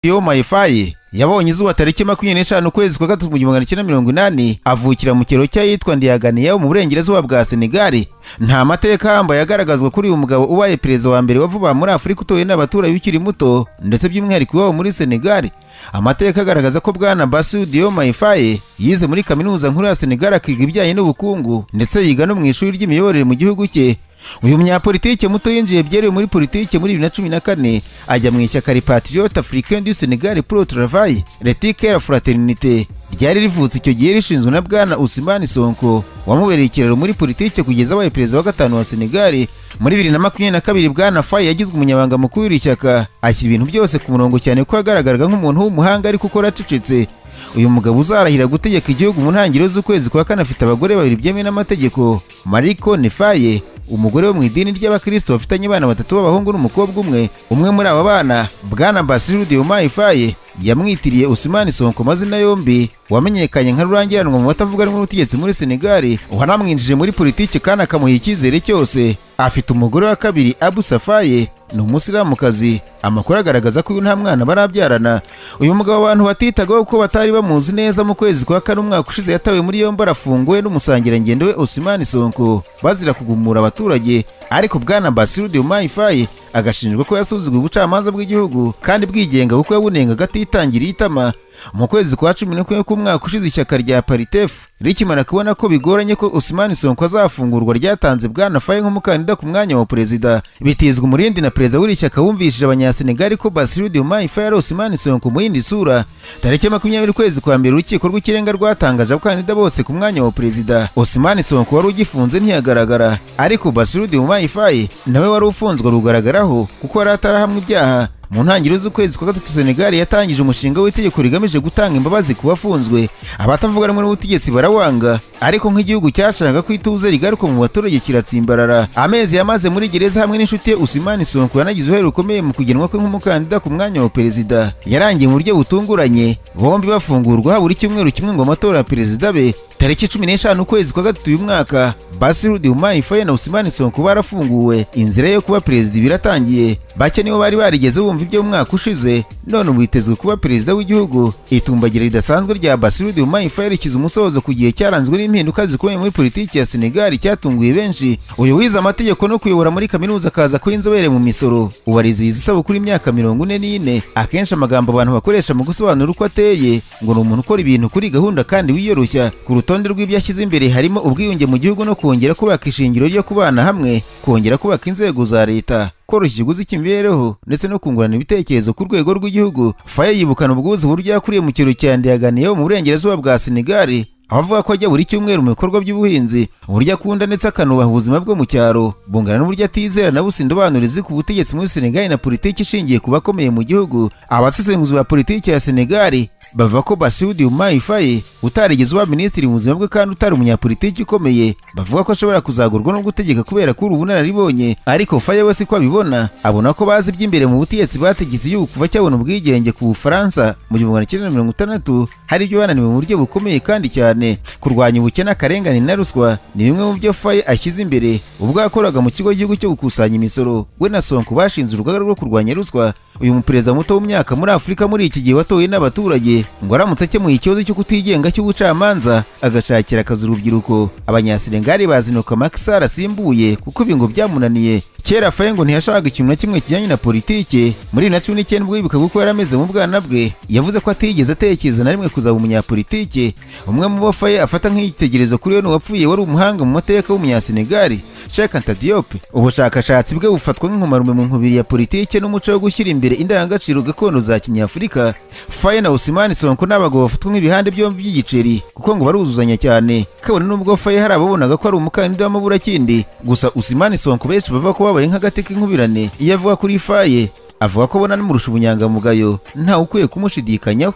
Diomaye Faye yabonye izuba tariki 25 ukwezi kwa gatatu mu 1980, avukira mu kiraro cy'ahitwa Ndiaganiao mu burengerazuba bwa Senegal. Nta mateka ahambaye agaragazwa kuri uyu mugabo ubaye perezida wa mbere wa vuba muri Afurika utowe n'abaturage ukiri muto, ndetse by'umwihariko iwabo muri Senegal. Amateka agaragaza ko Bwana Bassirou Diomaye Faye yize muri Kaminuza Nkuru ya Senegal, akiga ibijyanye n'ubukungu, ndetse yiga no mu ishuri ry'imiyoborere mu gihugu cye. Uyu munyapolitike muto yinjiye byeruye muri politike muri 2014, ajya mu ishyaka Patriote Africain du Senegal pour le Travail, L'éthique et la Fraternité, ryari rivutse icyo gihe rishinzwe na Bwana Ousmane Sonko, wamubereye ikiraro muri politike kugeza abaye perezida wa gatanu wa Senegal. Muri 2022, Bwana Faye yagizwe umunyamabanga mukuru w'iri shyaka, ashyira ibintu byose ku murongo, cyane ko yagaragaraga nk'umuntu w'umuhanga ariko ukora acecetse. Uyu mugabo uzarahira gutegeka igihugu mu ntangiriro z'ukwezi kwa kane afite abagore babiri byemewe n'amategeko: Marie Khone Faye, umugore wo mu idini ry'abakristo bafitanye abana batatu b'abahungu n'umukobwa umwe. Umwe muri aba bana, Bwana Bassirou Diomaye Faye, yamwitiriye Ousmane Sonko amazina yombi, wamenyekanye nka rurangiranwa mu batavuga rumwe n'ubutegetsi muri Senegal, wanamwinjije muri politiki kandi akamuha icyizere cyose. Afite umugore wa kabiri, Absa Faye, ni umusilamukazi. Amakuru agaragaza ko uyu nta mwana barabyarana. Uyu mugabo abantu batitagaho kuko batari bamuzi neza, mu kwezi kwa kane umwaka ushize yatawe muri yombi, arafunguwe n'umusangirangendo we Ousmane Sonko, bazira kugumura abaturage. Ariko Bwana Bassirou Diomaye Faye agashinjwa ko yasuzuguye ubucamanza bw'igihugu kandi bwigenga, kuko yabunengaga atitangiriye itama. Mu kwezi kwa 11 k'umwaka ushize, ishyaka rya Pastef rikimara kubona ko bigoranye ko Ousmane Sonko azafungurwa, ryatanze Bwana Faye nk'umukandida ku mwanya wa perezida, bitizwa umurindi na perezida w'iri shyaka wumvishije Abanyasenegali ko Bassirou Diomaye Faye ari Ousmane Sonko mu yindi sura. Tariki 20 ukwezi kwa mbere, Urukiko rw'Ikirenga rwatangaje abakandida bose ku mwanya wa perezida. Ousmane Sonko wari ugifunze ntiyagaragara, ariko Bassirou Diomaye Faye nawe wari ufunzwe rugaragaraho kuko yari atarahamwa ibyaha. Mu ntangiriro z'ukwezi kwa gatatu, Senegal yatangije umushinga w'itegeko rigamije gutanga imbabazi ku bafunzwe. Abatavuga rumwe n'ubutegetsi barawanga, ariko nk'igihugu cyashakaga ko ituze rigaruka mu baturage kiratsimbarara. Amezi yamaze muri gereza hamwe n'inshuti ye Ousmane Sonko yanagize uruhare rukomeye mu kugenwa kwe nk'umukandida ku mwanya wa perezida. Yarangiye mu buryo butunguranye, bombi bafungurwa habura icyumweru kimwe ngo amatora ya perezida abe. Tariki 15 ukwezi kwa gatatu uyu mwaka, Bassirou Diomaye Faye na Ousmane Sonko barafunguwe, inzira yo kuba perezida ibiratangiye. Bake nibo bari barigeze bumva ibyo mu mwaka ushize, none ubu bitezwe kuba perezida w'igihugu. Itumbagira ridasanzwe rya Bassirou Diomaye Faye rishyize umusozo ku gihe cyaranzwe n'impinduka zikomeye muri politiki ya Senegal cyatunguye benshi. Uyu wize amategeko no kuyobora muri kaminuza, akaza kuba inzobere mu misoro, ubu arizihiza isabukuru imyaka 44. Akenshi amagambo abantu bakoresha mu gusobanura uko ateye ngo ni umuntu ukora ibintu kuri gahunda kandi wiyoroshya. Ku rutonde rw'ibyo ashyize imbere harimo ubwiyunge mu gihugu no kongera kubaka ishingiro ryo kubana hamwe, kongera kubaka inzego za leta, koroshya ikiguzi cy'imibereho, ndetse no kungurana ibitekerezo ku rwego rw'igihugu. Faye yibukana ubwuzu uburyo yakuriye mu kiraro cya Ndiaganiao mu burengerazuba bwa Senegal, aho avuga ko ajya buri cyumweru mu bikorwa by'ubuhinzi. Uburyo akunda ndetse akanubaha ubuzima bwo mu cyaro bungana n'uburyo atizera na busa indobanure ku butegetsi muri Senegal na politiki ishingiye ku bakomeye mu gihugu. Abasesenguzi ba politiki ya Senegal bavuga ko Bassirou Diomaye Faye, utarigeze uba minisitiri mu buzima bwe kandi utari umunyapolitiki ukomeye, bavuga ko ashobora kuzagurwa no gutegeka kubera ko ubunararibonye. Ariko Faye we siko abibona. Abona ko bazi iby'imbere mu butegetsi bategetse igihugu kuva cyabona ubwigenge ku Bufaransa mu 1960, hari ibyo bananiwe mu buryo bukomeye kandi cyane. Kurwanya ubukene, akarengane na ruswa ni bimwe mu byo Faye ashyize imbere. Ubwo yakoraga mu kigo cy'igihugu cyo gukusanya imisoro, we na Sonko bashinze urugaga rwo kurwanya ruswa. Uyu muperezida muto w'umyaka muri Afurika muri iki gihe watowe n'abaturage, ngo aramutse akemuye ikibazo cyo kutigenga cy'ubucamanza, agashakira akazi urubyiruko, Abanyasenegali bazinuka Macky Sall asimbuye, kuko ibi ngo byamunaniye kera. Faye ngo ntiyashakaga ikintu na kimwe kijyanye na politike. Muri 2019, ubwo yibukaga uko yari ameze mu bwana bwe, yavuze ko atigeze atekereza na rimwe kuzaba umunyapolitike. Umwe mu bo Faye afata nk'icyitegererezo kuri we ni uwapfuye wari umuhanga mu mateka w'Umunyasenegali, Cheikh Anta Diop. Ubushakashatsi bwe bufatwa nk'inkomarume mu nkubiri ya politike n'umuco wo gushyira imbere indangagaciro gakondo za kinyafurika. Faye na Ousmane Sonko ni abagabo bafatwa nk'ibihande byombi by'igiceri, kuko ngo baruzuzanya cyane, kabone n'ubwo Faye hari ababonaga ko ari umukandida w'amaburakindi. Gusa Ousmane Sonko, benshi bavuga ko babaye nk'agati k'inkubirane, iyo avuga kuri Faye avuga ko abona anamurusha ubunyangamugayo, ntawe ukwiye kumushidikanyaho.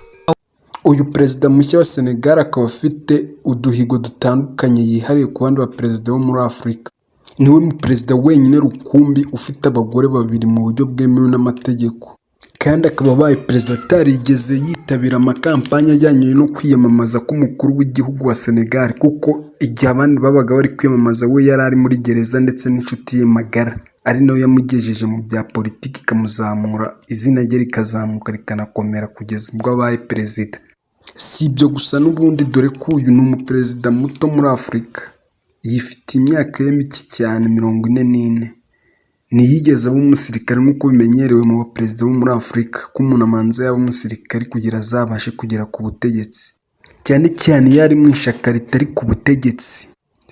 Uyu perezida mushya wa Senegal akaba afite uduhigo dutandukanye yihariye ku bandi baperezida bo muri Afurika. Niwe perezida wenyine rukumbi ufite abagore babiri mu buryo bwemewe n'amategeko, kandi akaba abaye perezida atarigeze yitabira amakampani ajyanye no kwiyamamaza k'umukuru w'igihugu wa Senegal, kuko igihe abandi babaga bari kwiyamamaza we yari ari muri gereza ndetse n'inshuti ye magara. ari nayo yamugejeje mu bya politiki, ikamuzamura, izina rye rikazamuka rikanakomera kugeza ubwo abaye perezida. Si ibyo gusa n'ubundi, dore ko uyu ni umuperezida muto muri Afurika, yifitiye imyaka ye mike cyane, 44. Ntiyigeze aba umusirikare nk'uko bimenyerewe mu baperezida bo muri Afurika, ko umuntu amanza yaba umusirikare kugira azabashe kugera ku butegetsi, cyane cyane iyo ari mu ishyaka ritari ku butegetsi.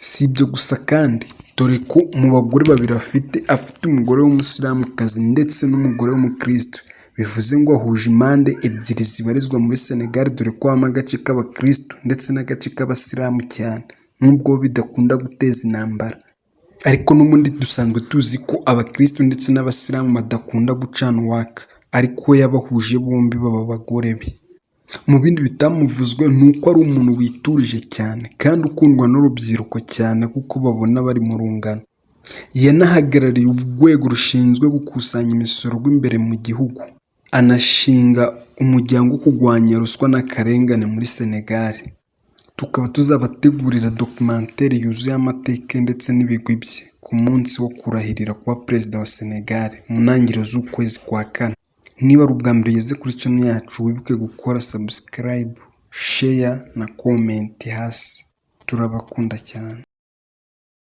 Si ibyo gusa kandi, dore ko mu bagore babiri afite, afite umugore w'umusilamukazi ndetse n'umugore w'umukristo, bivuze ngo ahuje impande ebyiri zibarizwa muri Senegal, dore ko habamo agace k'abakristo ndetse n'agace k'abasilamu cyane, nubwo bidakunda guteza intambara. Ariko n'ubundi dusanzwe tuzi ko abakristo ndetse n'abasilamu badakunda gucana uwaka, ariko we yabahuje bombi baba abagore be. Mu bindi bitamuvuzwe ni uko ari umuntu witurije cyane kandi ukundwa n'urubyiruko cyane kuko babona bari mu rungano. Yanahagarariye urwego rushinzwe gukusanya imisoro rw'imbere mu gihugu, anashinga umuryango wo kurwanya ruswa n'akarengane muri Senegal. Tukaba tuzabategurira documentaire yuzuye amateka ndetse n'ibigwi bye ku munsi wo kurahirira kuba perezida wa Senegal mu ntangiriro z'ukwezi kwa kane. Niba ari ubwa mbere ugeze kuri channel yacu, wibuke gukora subscribe, share na comment hasi. Turabakunda cyane.